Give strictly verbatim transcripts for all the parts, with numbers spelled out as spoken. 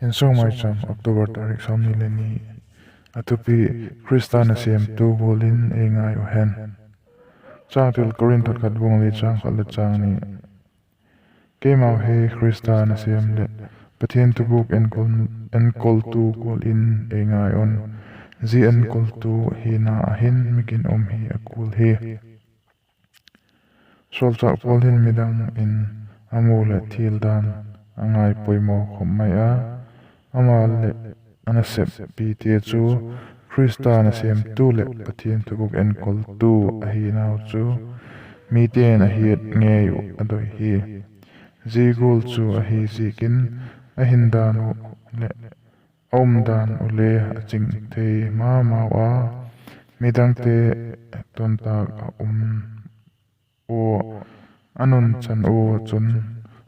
Insung Maicham, October tarik sawmni le ni. A thupi: Khrista nasêmtu gual in ei ngai uh hen. Changtil: Korinth khat bung li chang khat le chang ni. Keimau hi Khrista nasêm leh Pathian thugûk enkol, enkoltu gual in ei ngai un; zia enkoltu hina ah hin mi ginum hi a kul hi. Sawlchâk Paul hin midang in a mu leh thil dan a ngai poimaw khop mai a, ama leh a naseppite chu Khrista nasêmtu leh Pathian thugûk enkoltu ahinau chu mite'n a hiat ngei uh a doi hi. Zia gual chu ahi ziakin a hindan uh leh a umdan uh le a ching thei ma mau a, midangte tontâk a um ua a nunchan ua chun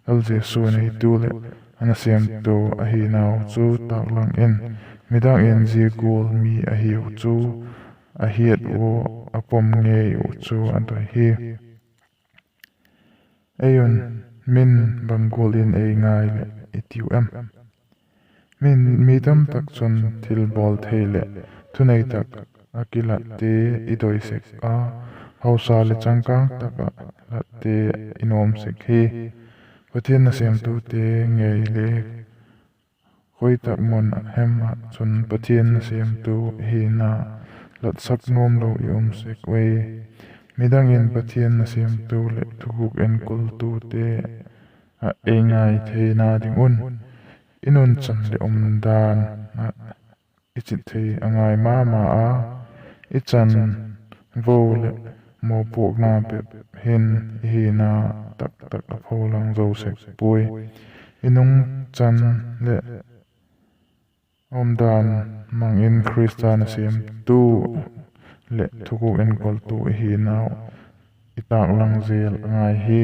Lal Jesu neitu leh a nasêmtu ahinau chu tâklang in, midang in zia gual mi ahiu chu a hiat ua a pom ngei uh chu a doi hi. Ei un, min bang gual in ei ngai leh i tiu em? Min, mi tamtak chun thilbawl thei leh thunei tak ah kilatte i doi sek a, hausa leh changkâng tak ah latte i nuam sek hi. Pathian nasêmtute ngei le khoi tak mun ah hem ah chun Pathian nasêmtu hina latsak nuam lo i um sek ui. Midang in Pathian nasêmtu leh thugûk enkoltute ah ei ngai theina ding un, i nunchan leh umdan ah i chit thei a ngai ma ma a, i chanvo leh mawpuakna bep hin i hina taktak a pholang zo sek puai. I nunchan leh umdan mang in Khrista nasêmtu leh thugûk enkoltu i hinau i tâklang zel a ngai hi.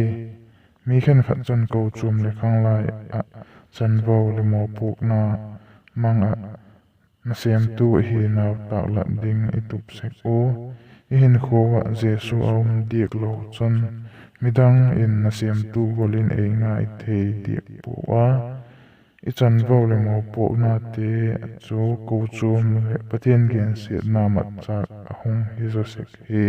Mi khenkhat chun kochuam leh khanglai ah chanvo leh mawpuakna mang ah nasêmtu i hinau tâklat ding i tup sek ua, i hinkhua ah Jesu a um diak lo chun midang in nasêmtu gual in ei ngai thei diak puau a. I chanvo leh mawpuaknate chu kochuam leh Pathian gensiatna matchâk a hung hi zaw sek hi.